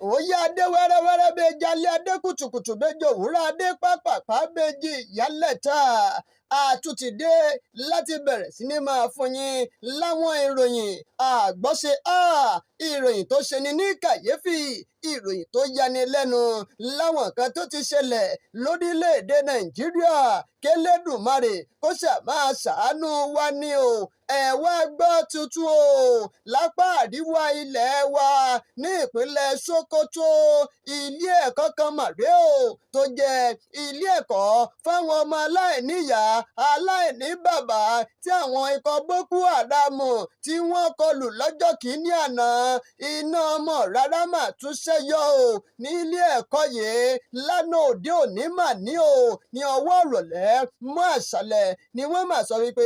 Òye adé wẹ́rẹ́wẹ́rẹ́ bẹ́ẹ̀ jalè, adé kùtùkùtù bẹ́ẹ̀ òwúrọ̀, adé pápápá bẹ́ẹ̀ ìyálẹ̀ta. Àtúntìdé láti bẹ̀rẹ̀ sí ní máa fún yín láwọn ìròyìn àgbọ́ṣe, ìròyìn tó ṣe ni ní kàyéfì, ìròyìn tó yani lẹ́nu, láwọn kan tó ti ṣẹlẹ̀ lórílẹ̀‐èdè Nàìjíríà. Kélédùmarè kó ṣà máa ṣàánú wa ní o. Ẹ wá gbọ́ tuntun o. Lápá àríwá ilẹ̀ wa ní ìpínlẹ̀ Sokoto, ilé ẹ̀kọ́ kan màrè o, tó jẹ́ ilé ẹ̀kọ́ fáwọn ọmọ aláìníyàá, aláìní bàbá, tí àwọn ikọ̀ Boko Haram tí wọ́n kọlù lọ́jọ́ kìíní àná. Iná ọmọ rárá mà tún ṣẹ́yọ o ní ilé ẹ̀kọ́ yìí lánàá òde òní mà ní o. Ní ọwọ́ ìrọ̀lẹ́ mọ́ àṣálẹ́ ni wọ́n mà sọ wípé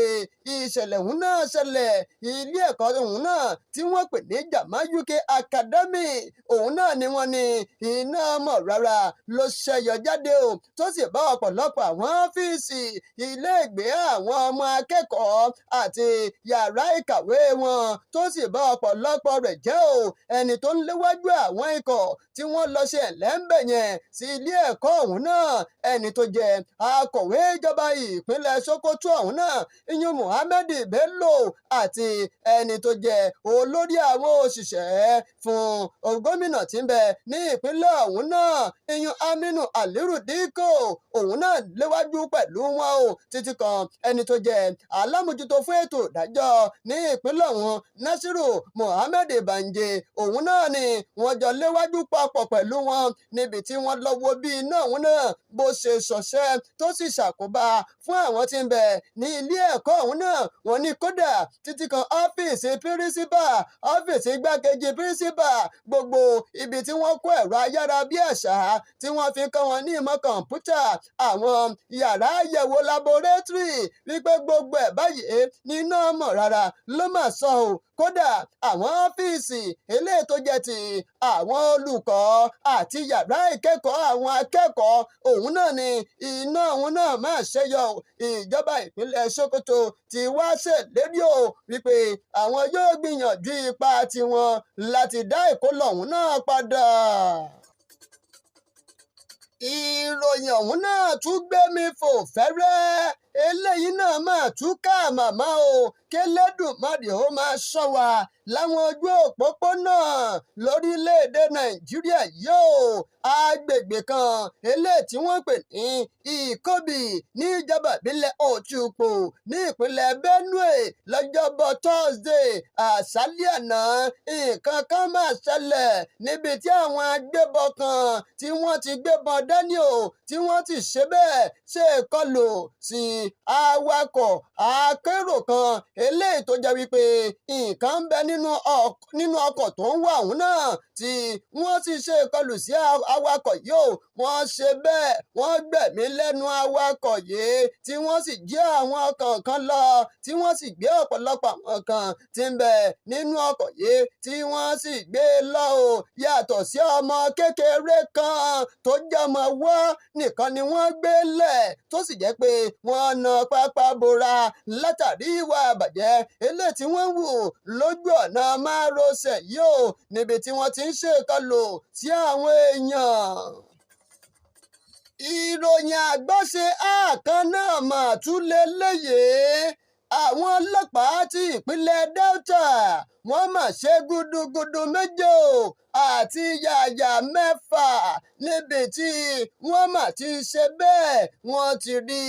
ìṣẹ̀lẹ̀ ọ̀hún náà ṣẹlẹ̀. Ilé ẹ̀kọ́ ọ̀hún náà tí wọ́n pè ní Jama UK Academy, òun náà ni wọ́n ní iná ọmọ rárá ló ṣẹyọ jáde o, tó sì bá ọ̀pọ̀lọpọ̀ àwọn ọ́fíìsì, ilé ìgbé àwọn ọmọ akẹ́kọ̀ọ́ àti yàrá ìkàwé wọn, tó sì bá ọ̀pọ̀lọpọ̀ rẹ̀ jẹ́ o. Ẹni tó ń léwájú àwọn ikọ̀ tí wọ́n lọ ṣe ẹ̀lẹ́ńbẹ̀ yẹn sí ilé ẹ̀kọ́ ọ̀hún náà, ẹni tó jẹ́ akọ̀wé ìjọba ìpínlẹ̀ Sokoto ọ̀hún náà, ìyún Muhammed Bello, àti ẹni tó jẹ́ olórí àwọn òṣìṣẹ́ fún gómìnà tí ń bẹ ní ìpínlẹ̀ ọ̀hún náà, ìyún Aminu Aliru Dikko, òun náà léwájú pẹ̀lú wọn o, títí kan ẹni tó jẹ́ alámòjútó fún ètò ìdájọ́ ní ìpínlẹ̀ ọ̀hún, Nasiru Muhammed Banje, òun náà ni wọ́n jọ léwájú papọ̀ pẹ̀lú wọn níbi tí wọ́n lọ wo bí iná òun náà bó ṣe ṣọṣẹ́ tó sì ṣàkóbá fún àwọn tí ń bẹ ní ilé ẹ̀kọ́ òun náà. Wọ́n ní kódà títí kan ọ́fíìsì pírísípà, ọ́fíìsì igbákejì pírísípà, gbogbo ibi tí wọ́n kó ẹ̀rọ ayárabíàṣá tí wọ́n fi kọ́ wọn ní ìmọ̀ kọ̀ǹpútà, àwọn yàrá àyẹ̀wò laboratory, wípé gbogbo ẹ̀ báyìí níná mọ̀ rárá ló mà sọ o. Kódà àwọn ọ́fíìsì eléyìí tó jẹ́ ti àwọn olùkọ́ àti yàrá ìkẹ́kọ̀ọ́ àwọn akẹ́kọ̀ọ́, òun náà ni iná òun náà máa ṣẹ́yọ. Ìjọba ìpínlẹ̀ Sokoto ti wá ṣèlérí o wípé àwọn yóò gbìyànjú ipá tiwọn láti dá ìkólọ̀ ọ̀hún náà padà. Ìròyìn ọ̀hún náà tún gbé mi fò fẹ́rẹ́. Eléyìí náà máa tún ká màmá o. Kélédùmarè ó máa ṣọ́ wa láwọn ojú òpópónà lórílẹ̀‐èdè Nàìjíríà yóò. Agbègbè kan eléyìí tí wọ́n pè ní Ìkóbì ní ìjọba ìbílẹ̀ Òtùpò ní ìpínlẹ̀ Benue, lọ́jọ́bọ̀ Thursday àṣálẹ́ àná, nǹkan kan máa ṣẹlẹ̀ níbi tí àwọn agbébọn kan tí wọ́n ti gbébọn dání o, tí wọ́n ti ṣe bẹ́ẹ̀ ṣe ìkọlù sí awakọ̀ akérò kan eléyìí tó jẹ́ wípé nǹkan ń bẹ nínú ọkọ̀ tó ń wà òun náà, tí wọ́n sì ṣe ìkọlù sí awakọ̀ yìí o. Wọ́n ṣe bẹ́ẹ̀, wọ́n gbẹ̀mí lẹ́nu awakọ̀ yìí, tí wọ́n sì jí àwọn kọ̀ọ̀kan lọ, tí wọ́n sì gbé ọ̀pọ̀lọpọ̀ àwọn kan tí ń bẹ nínú ọkọ̀ yìí, tí wọ́n sì gbé lọ o. Yàtọ̀ sí ọmọ kékeré kan tó jẹ́ ọmọ wọ́ nìkan ni wọ́n gbé lẹ̀, tó sì jẹ́ pé wọ́n na pápá bora látàrí ìwà àbàjẹ́ eléyìí tí wọ́n wù lójú ọ̀nà márosẹ̀ yìí o, níbi tí wọ́n ti ń ṣèkọlù sí àwọn èèyàn. Ìròyìn àgbọ́ṣe àkàn náà mà tún lè léyè. Àwọn ọlọ́pàá ti ìpínlẹ̀ Delta, wọ́n mà ṣe gudugudu méje àti yàyà mẹ́fà níbi tí wọ́n mà ti ṣe bẹ́ẹ̀, wọ́n ti rí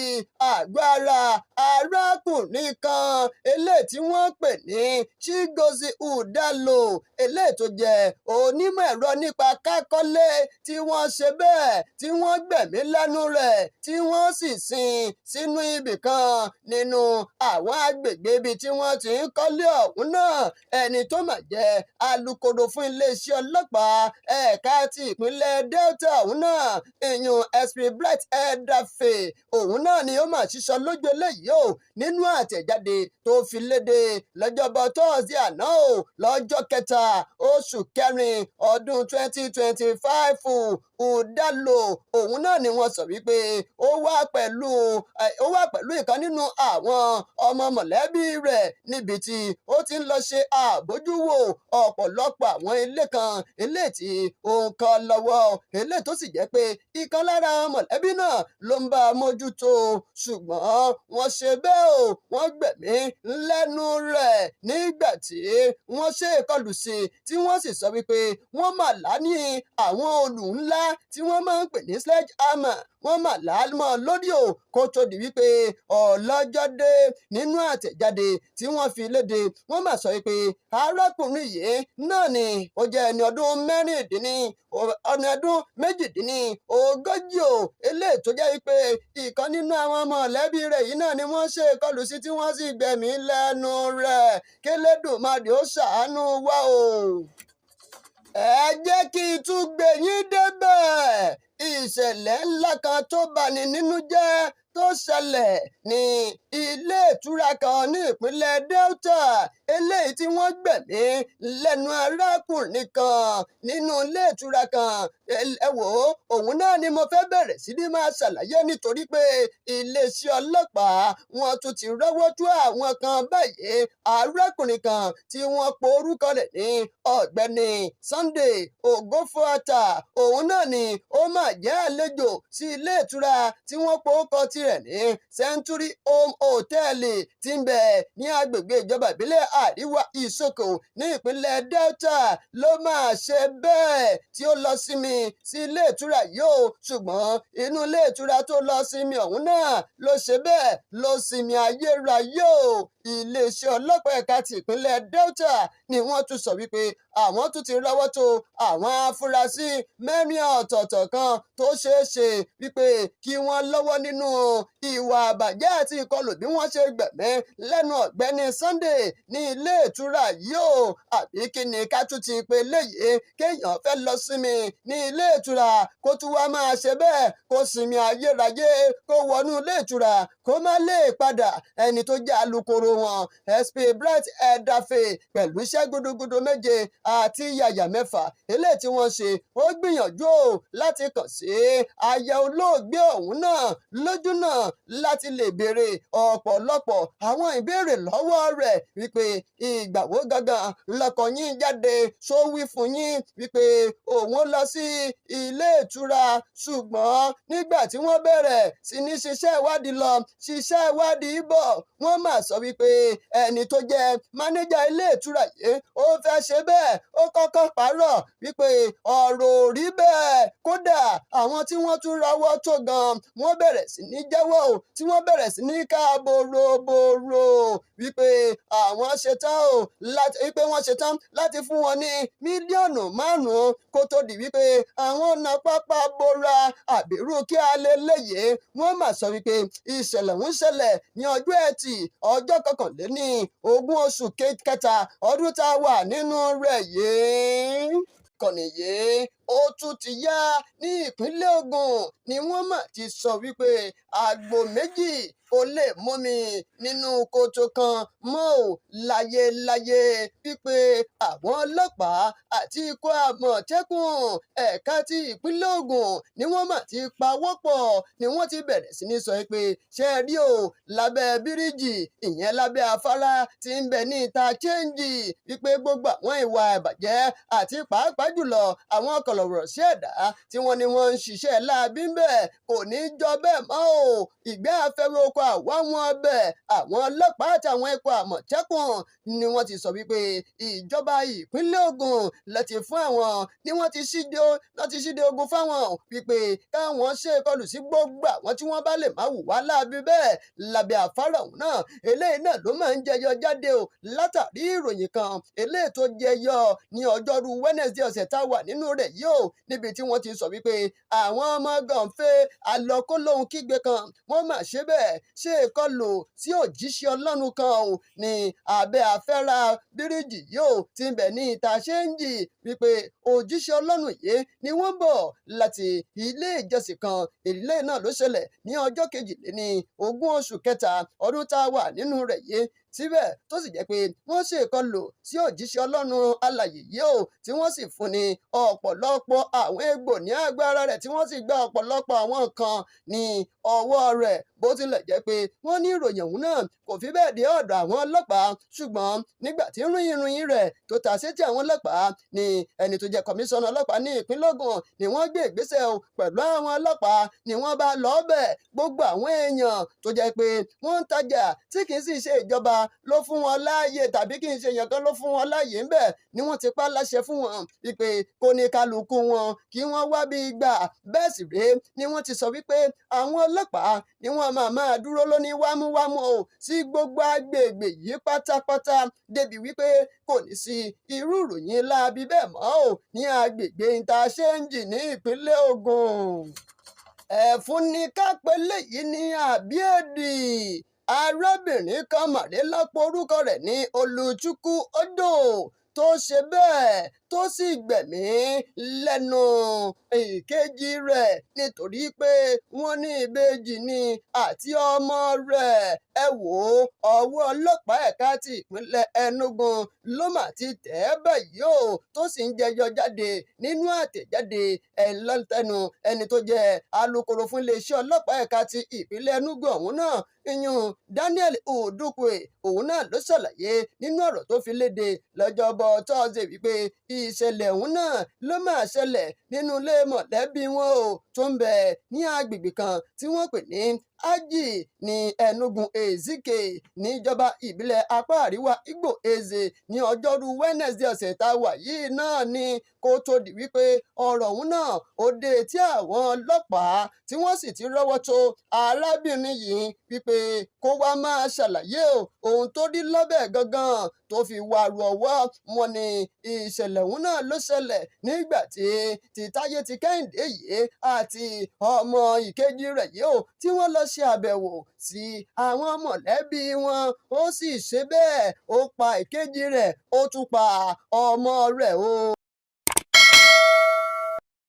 agbára arákùnrin kan eléyìí tí wọ́n pè ní Chigozie Udalo, eléyìí tó jẹ́ onímọ̀ ẹ̀rọ nípa kákọ́lé, tí wọ́n ṣe bẹ́ẹ̀ tí wọ́n gbẹ̀mí lẹ́nu rẹ̀, tí wọ́n sì sin sínú ibì kan nínú àwọn agbègbè ibi tí wọ́n ti ń kọ́lé ọ̀hún náà. Ẹni tó mà jẹ́ alukoro fún iléeṣẹ́ ọlọ́pàá ẹ̀ka ti ìpínlẹ̀ Delta ọ̀hún náà, ìyún SP Bright Edafe, òun náà ni ó mà ṣiṣọ́ lójú eléyìí o nínú àtẹ̀jáde tó fi léde lọ́jọ́bọ̀ tọ́sídẹ̀ẹ́ àná o, lọ́jọ́ 3 oṣù 4 ọdún 2025. Udalo òun náà ni wọ́n sọ wípé ó wá pẹ̀lú ìkan nínú àwọn ọmọ mọ̀lẹ́bí rẹ̀ níbi tí ó ti ń lọ ṣe bójú wo ọ̀pọ̀lọpọ̀ àwọn ilé kan eléyìí tí ó ń kọ́ lọ́wọ́, eléyìí tó sì jẹ́ pé ìkan lára mọ̀lẹ́bí náà ló ń bá a mójútó. Ṣùgbọ́n wọ́n ṣe bẹ́ẹ̀ o, wọ́n gbẹ̀mí lẹ́nu rẹ̀ nígbà tí wọ́n ṣe ìkọlù sí i, tí wọ́n sì sọ wípé wọ́n mà lá ní àwọn òòlù ńlá tí wọ́n máa ń pè ní sledgehammer, wọ́n mà lá mọ́ lórí o, kó tó di wípé ọlọ́jọ́ dé. Nínú àtẹ̀jáde tí wọ́n fi léde, wọ́n mà sọ wípé arákùnrin yìí náà ni ó jẹ́ ẹni ọdún mẹ́rìndínní ọ̀nà ọdún 38 o, eléyìí tó jẹ́ wípé ìkan nínú àwọn mọ̀lẹ́bí rẹ̀ yìí náà ni wọ́n ṣe ìkọlù sí tí wọ́n sì gbẹ̀mí lẹ́nu rẹ̀. Kélédùmarè ó ṣàánú wa o. Ẹ jẹ́ kí n tún gbé yín débẹ̀. Ìṣẹ̀lẹ̀ ńlá kan tó bani nínú jẹ́ tó ṣẹlẹ̀ ní ilé ìtura kan ní ìpínlẹ̀ Delta, eléyìí tí wọ́n gbẹ̀mí lẹ́nu arákùnrin kan nínú ilé ìtura kan. Ẹ wò ó, òun náà ni mo fẹ́ bẹ̀rẹ̀ sí ní máa ṣàlàyé, nítorí pé iléeṣẹ́ ọlọ́pàá wọn tún ti rọ́wọ́ tó àwọn kan báyìí. Arákùnrin kan tí wọ́n po orúkọ rẹ̀ ní Ọ̀gbẹ́ni Sunday Ògófóàtà, òun náà ni ó máa jẹ́ àlejò sí ilé ìtura tí wọ́n po orúkọ tirẹ̀ ní Century Home Hotel, tí ń bẹ ní agbègbè ìjọba ìbílẹ̀ Àríwá Ìsoko ní ìpínlẹ̀ Delta, ló máa ṣe bẹ́ẹ̀ tí ó lọ sinmi sí ilé ìtura yìí o. Ṣùgbọ́n inú ilé ìtura tó lọ sinmi ọ̀hún náà ló ṣe bẹ́ẹ̀ ló sinmi ayérayé o. Iléeṣẹ́ ọlọ́pàá ẹ̀ka ti ìpínlẹ̀ Delta ni wọ́n tún sọ wípé àwọn tún ti rọ́wọ́ tó àwọn afurasí 4 ọ̀tọ̀ọ̀tọ̀ kan tó ṣeé ṣe wípé kí wọ́n lọ́wọ́ nínú ìwà àbàjẹ́ àti ìkọlù bí wọ́n ṣe gbẹ̀mí lẹ́nu ọ̀gbẹ́ni Sunday ní ilé ìtura yìí o. Àbí kí ni ká tún ti pe léyìí? Kéèyàn fẹ́ lọ sinmi ní ilé ìtura, kó tún wá máa ṣe bẹ́ẹ̀ kó sinmi ayérayé, kó wọnú ilé ìtura, kó má lè padà. Ẹni tó jẹ́ alukoro wọn, SP Bright Edafe, pẹ̀lú iṣẹ́ gudugudu méje àti yàyà mẹ́fà eléyìí tí wọ́n ṣe, ó gbìyànjú o láti kàn sí aya olóògbé ọ̀hún náà lójú náà láti lè béèrè ọ̀pọ̀lọpọ̀ àwọn ìbéèrè lọ́wọ́ rẹ̀ wípé ìgbà wo gangan lọkọ yín jáde, ṣó wí fún yín wípé òun lọ sí ilé ìtura? Ṣùgbọ́n nígbà tí wọ́n bẹ̀rẹ̀ sí ní ṣiṣẹ́ ìwádìí lọ, ṣiṣẹ́ ìwádìí bọ̀, wọ́n mà sọ wípé ẹni tó jẹ́ mánéjà ilé ìtura yìí, ó fẹ́ ṣe bẹ́ẹ̀, ó kọ́kọ́ parọ́ wípé ọ̀rọ̀ ò rí bẹ́ẹ̀. Kódà àwọn tí wọ́n tún rawọ́ tó gan, wọ́n bẹ̀rẹ̀ sí ní jẹ́wọ́ o, tí wọ́n bẹ̀rẹ̀ sí ní ká boroboro wípé àwọn ṣetán o láti wípé wọ́n ṣetán láti fún wọn ní mílíọ̀nù 5 kó tó di wípé àwọn ọ̀nà pápá bora. Àbírú kí a lè léyè? Wọ́n mà sọ wípé ìṣẹ̀lẹ̀ ń ṣẹlẹ̀ ní ọjọ́ Ẹtì, ọjọ́ 21 oṣù kẹta ọdún tá a wà nínú rẹ̀ yìí. Kọ̀nì yìí ó tún ti yá. Ní ìpínlẹ̀ Ògùn ni wọ́n mà ti sọ wípé àgbò 2 kò lè mumi nínú kòtò kan mọ́ ò láyéláyé, wípé àwọn ọlọ́pàá àti ikọ̀ Àmọ̀tẹ́kùn ẹ̀ka ti ìpínlẹ̀ Ògùn ni wọ́n mà ti pawọ́pọ̀, ni wọ́n ti bẹ̀rẹ̀ sí ní sọ pé ṣe é rí o, lábẹ́ bíríìjì, ìyẹn lábẹ́ afárá tí ń bẹ ní ìta chẹ́ǹjì, wípé gbogbo àwọn ìwà ìbàjẹ́ àti pàápàá jùlọ àwọn kọ̀lọ̀rọ̀ sí ẹ̀dá tí wọ́n ní wọ́n ń ṣiṣẹ́ láabi ń bẹ̀ kò ní í jọ bẹ́ẹ̀ mọ́ o. Ìgbẹ́ afẹ́wé oko àwa wọn bẹ̀. Àwọn ọlọ́pàá àtàwọn ikọ̀ Àmọ̀tẹ́kùn ni wọ́n ti sọ wípé ìjọba ìpínlẹ̀ Ògùn ló ti fún àwọn ni wọ́n ti ṣíde ogun fáwọn wípé káwọn ṣe ìkọlù sí gbogbo àwọn tí wọ́n bá lè má hùwà láabi bẹ́ẹ̀ lábẹ́ afárá ọ̀hún náà. Eléyìí náà ló máa ń jẹyọ jáde o látàrí ìròyìn kan eléyìí tó jẹyọ ní ọjọ́rú Wednesday ọ̀sẹ̀ tá a wà nínú rẹ̀ yìí o, níbi tí wọ́n ti sọ wípé àwọn ọmọ gànfẹ́ alọ́kólóhùn kígbe kan, wọ́n mà ṣe bẹ́ẹ̀ ṣe ìkọlù sí òjíṣẹ́ Ọlọ́run kan o ní abẹ́ afẹ́ra bíríìjì yìí o ti ń bẹ ní ìta ṣéǹjì, wípé òjíṣẹ́ Ọlọ́run yìí ni wọ́n bọ̀ láti ilé ìjọsìn kan. Ilé náà ló ṣẹlẹ̀ ní ọjọ́ 22 oṣù kẹta ọdún tá a wà nínú rẹ̀ yìí. Síbẹ̀ tó sì jẹ́ pé wọ́n ṣe ìkọlù sí òjíṣẹ́ Ọlọ́run alàyè yìí o, tí wọ́n sì fún ní ọ̀pọ̀lọpọ̀ àwọn egbò ní agbára rẹ̀, tí wọ́n sì gba ọ̀pọ̀lọpọ̀ àwọn nǹkan ní ọwọ́ rẹ̀. Bó tilẹ̀ jẹ́ pé wọ́n ní ìròyìn ọ̀hún náà kò fi bẹ́ẹ̀ dé ọ̀dọ̀ àwọn ọlọ́pàá, ṣùgbọ́n nígbà tí ròyìn rẹ̀ tó ta sétí àwọn ọlọ́pàá ni ẹni tó jẹ́ kọmíṣánná ọlọ́pàá ní ìpínlẹ̀ Ògùn ni wọ́n gbé ìgbésẹ̀ o pẹ̀lú àwọn ọlọ́pàá ni wọ́n bá lọ bẹ̀. Gbogbo àwọn èèyàn tó jẹ́ pé wọ́n ń tajà tí kì í sì ṣe ìjọba ló fún wọn láàyè tàbí kì í ṣe èèyàn kan ló fún wọn láàyè ńbẹ̀ ni wọ́n ti pa láṣẹ fún wọn wípé kó ní kálukú wọn kí wọ́n wá bí gbà. Bẹ́ẹ̀ sì rèé ni wọ́n ti sọ wípé àwọn ọlọ́pàá ni wọ́n máa máa dúró lóní wámúwámú o sí gbogbo agbègbè yìí pátápátá, débi wípé kò ní sí irú ìròyìn láabi bẹ́ẹ̀ mọ́ o ní agbègbè Interchange ní ìpínlẹ̀ Ògùn. Ẹ̀fún ní kápẹ́ léyìí ní àbíẹ̀dì. Arábìnrin kan màrélọ́pọ̀ orúkọ rẹ̀ ní Olùchukwu Odo tó ṣe bẹ́ẹ̀ tó sì gbẹ̀mí lẹ́nu ìkejì rẹ̀ nítorí pé wọ́n ní ìbejì ni àti ọmọ rẹ̀. Ẹ wò ó, ọwọ́ ọlọ́pàá ẹ̀ka ti ìpínlẹ̀ Enugu ló mà ti tẹ̀ ẹ́ báyìí o, tó sì ń jẹyọ jáde nínú àtẹ̀jáde ẹlọ́tẹnu ẹni tó jẹ́ alukoro fún iléeṣẹ́ ọlọ́pàá ẹ̀ka ti ìpínlẹ̀ Enugu ọ̀hún náà, ìyún Daniel Udukwe. Òun náà ló ṣàlàyé nínú ọ̀rọ̀ tó fi léde lọ́jọ́bọ̀ Tọ́sídẹ̀ẹ́ wípé ìṣẹ̀lẹ̀ ọ̀hún náà ló máa ṣẹlẹ̀ nínú ilé mọ̀lẹ́bí wọn o, tó ń bẹ ní agbègbè kan tí wọ́n pè ní Aji ní Enugu Ezike níjọba ìbílẹ̀ apá àríwá Igbo Eze ní ọjọ́rú Wednesday ọ̀sẹ̀ tá a wà yìí náà ni, kó tó di wípé ọ̀rọ̀ ọ̀hún náà ó dé tí àwọn ọlọ́pàá tí wọ́n sì ti rọ́wọ́ tó arábìnrin yìí wípé kó wá máa ṣàlàyé o ohun tó rí lọ́bẹ̀ gangan tó fi wàrú ọwọ́ wọn ni. Ìṣẹ̀lẹ̀ ọ̀hún náà ló ṣẹlẹ̀ nígbà tí Tìtáyé ti Kẹ́hìndé yìí àti ọmọ ìkejì rẹ̀ yìí o, tí wọ́n lọ ṣe àbẹ̀wò sí àwọn mọ̀lẹ́bí wọn. Ó sì ṣe bẹ́ẹ̀, ó pa ìkejì rẹ̀, ó tún pa ọmọ rẹ̀ o.